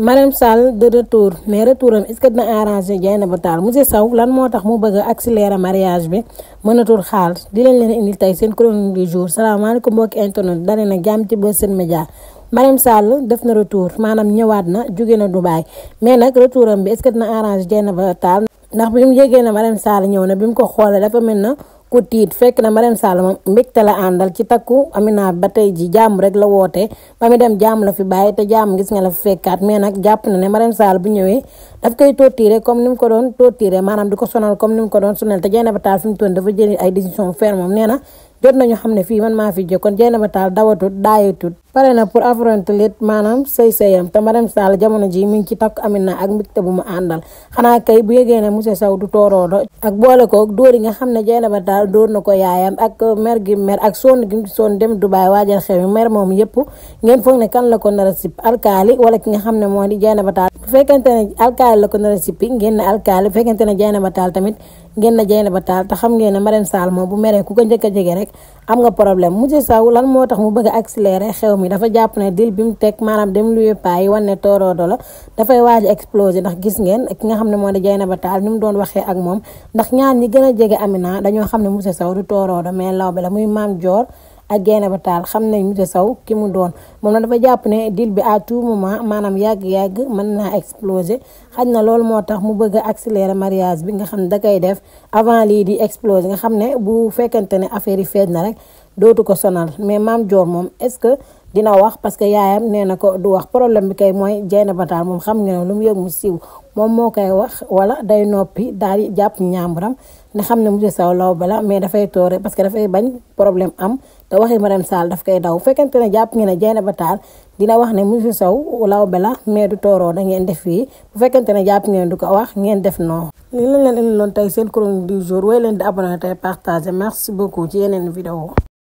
Marème Sall de retour mais retour am est-ce que dina arrangé Dieynaba Tall monsieur Sow lan moo tax mu bëgg a accélérer mariage bi mënatul xaar di leen indil tey seen chronique du jour salaamaaleykum mbokki internet dalee na jàmm ci Buzz Sen Média Marème Sall def na retour maanaam ñëwaat na jóge na Dubaï mais nag retour am bi est-ce que dina arrangé Dieynaba Tall ndax bi mu yégee na Marème Sall ñëw na bi mu ko xoolee dafa mel na ku tiit fekk na Marème Sall moom mbégte la àndal ci takku Amina ba tey ji jàmm rek la woote ba mu dem jàmm la fi bàyyi te jàmm gis nga la fi fekkaat mais nag jàpp na ne Marème Sall bu ñëwee daf koy torturer comme ni mu ko doon torturer maanaam di ko sonal comme ni mu ko doon sonal te Dieynaba Tall fi mu toon dafa jëli ay décision ferme moom nee na jot nañu xam ne fii man maa fi jokkoon Dieynaba Tall dawatut daayatut pare na pour affronter lit maanaam sëy-sëyam te Marème Sall jamono ji mi ngi ci takk Amina ak mbégte bu mu àndal xanaa kay bu yëgee ne monsieur Sow du tooroodo ak boole ko dóor yi nga xam ne Dieynaba Tall dóor na ko yaayam ak mer gi mer ak sonn gi sonn dem Dubaï waajal xew mi mer moom yëpp ngeen foog ne kan la ko nar a sip alkaali wala ki nga xam ne moo di Dieynaba Tall bu fekkente ne alkaali la ko nar a sippi ngeen ne alkaali bu fekkente ne Dieynaba Tall tamit ngeen na Dieynaba Tall te xam ngeen ne Marème Sall moom bu meree ku ko njëkk a jege rek am nga problème monsieur Sow lan moo tax mu bëgg a accélérer xew mi dafa jàpp ne dil bi mu teg maanaam dem luye payi wane tooroodo la dafay waaj a exploser ndax gis ngeen ki nga xam ne moo di Dieynaba Tall ni mu doon waxee ak moom ndax ñaar ñi gën a jege Amina dañoo xam ne monsieur Sow du tooroodo mais lawbe la muy Mame Dior ak Dieynaba Tall xam nañ monsieur Sow ki mu doon moom na dafa jàpp ne deal bi à tout moment maanaam yàgg-yàgg mën naa exploser xaj na loolu moo tax mu bëgg a accélérer mariage bi nga xam ne da koy def avant lii di exploser nga xam ne bu fekkente ne affaire yi feeñ na rek dootu ko sonal mais Mame Dior moom est-ce que dina wax parce que yaayam nee na ko du wax problème bi kay mooy Dieynaba Tall moom xam nga ne lu mu yëg mu siiw moom moo koy wax wala day noppi daal di jàpp ñaamburam ne xam ne monsieur Sow law bala mais dafay toore parce que dafay bañ problème am te waxi Marème Sall daf koy daw fekkente ne jàpp ngeen ne Dieynaba Tall dina wax ne monsieur Sow law bala mais du tooroo da ngeen def fii bu fekkente ne jàpp ngeen du ko wax ngeen def non li lañ leen indiloon tey seen chronique du jour way leen di abonné tey partager merci beaucoup ci yeneen vidéo